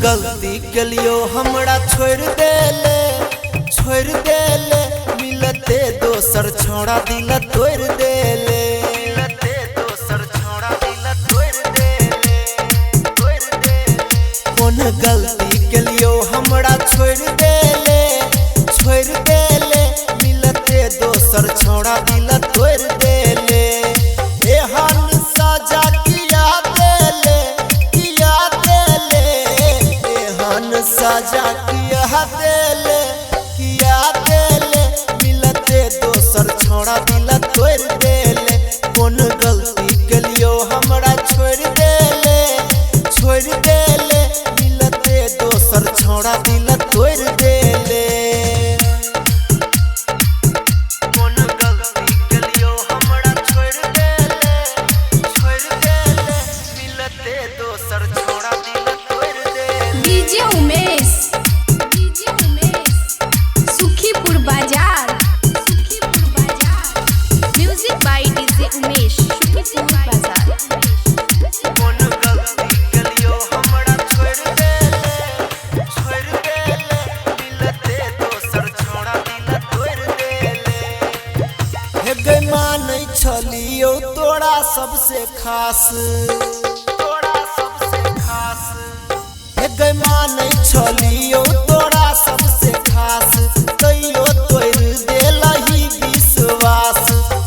गलती के लियो हमरा छोड़ देले, छोड़ देले। मिलते दोसर छोड़ा दिल तोड़ देले, मिलते दोसर छोड़ा दिल तोड़ देले, तोड़ देले। कौन गलती के लियो हमरा छोड़ देले, छोड़ देले। मिलते दोसर छोड़ा दिल तोड़ देले। एहन सजा किया देले, किया देले। एहन सजा किया देले, किया देले। मिलते दोसर छोड़ा दिल तोड़ देले। कौन गलती के लियो हमरा छोड़ देले, छोड़ देले। मिलते दोसर छोड़ा दिल तोड़ देले। कौन गलती के लियो हमरा छोड़ देले, छोड़ देले। मिलते दोसर छोड़ा दिल तोड़ देले। डीजे उमेश, डीजे उमेश, सुखीपुर बाजार, सुखीपुर बाजार। Music by DJ Umesh, Sukhipur बाजार। कौन गलती के लियो हमरा छोड़ देले, छोड़ देले। मिलते दोसर छोड़ा दिल तोड़ देले। हे गै मानै छलियो तोरा सबसे खास, तोरा सबसे खास। हे गै मानै छलियो तोरा सबसे खास, तैयो तोड़ देलही विश्वास।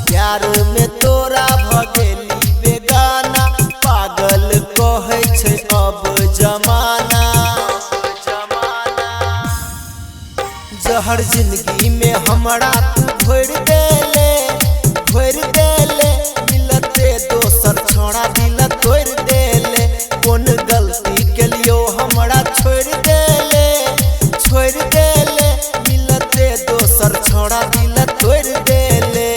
प्यार में तोरा भ गेली बेगाना, पागल कहै छै अब जमाना। जहर जिंदगी में हमरा तू भर देले, भर देले। मिलते दोसर छोड़ा दिल तोड़ देले। कौन गलती के लियो हमरा छोड़ देले, छोड़ देले। मिलते दोसर छोड़ा दिल तोड़ देले।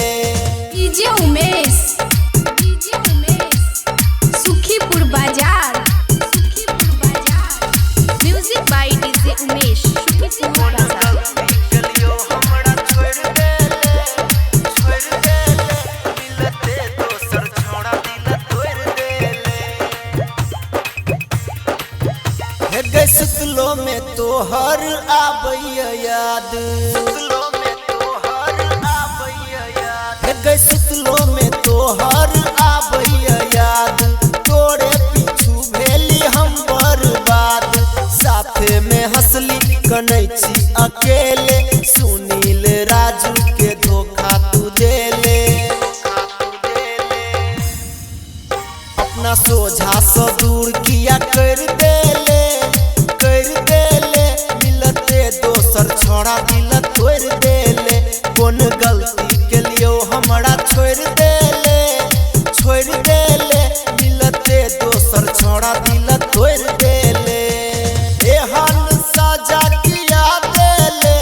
डीजे उमेश, डीजे उमेश, सुखीपुर बाजार, सुखीपुर बाजार। Music by DJ Umesh, Sukhipur कौन बाजार। गलती के लियो हमरा छोड़ देले, छोड़ देले। मिलते दोसर छोड़ा दिल तोड़ देले। हे गै सुतलो में तोहर आबैया याद, सुतलो में तोहर आबैया याद। हे गै सुतलो में तोहर आबैया याद, तोरे पीछू भेली हम बर्बाद। साथे में हंसली कनै छी अकेले, सुनील राजू के धोखा तू देले। अपना सोझा से दूर किया कर देले, कर देले। मिलते दोसर छोड़ा दिल तोड़ देले। कौन गलती के लियो हमरा छोड़ देले, छोड़ देले। मिलते दोसर छोड़ा दिल तोड़ देले। एहन सजा किया देले,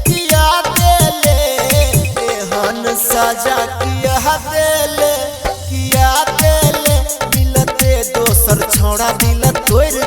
किया देले। एहन सजा किया देले, किया देले। मिलते दोसर छोड़ा दिल तोड़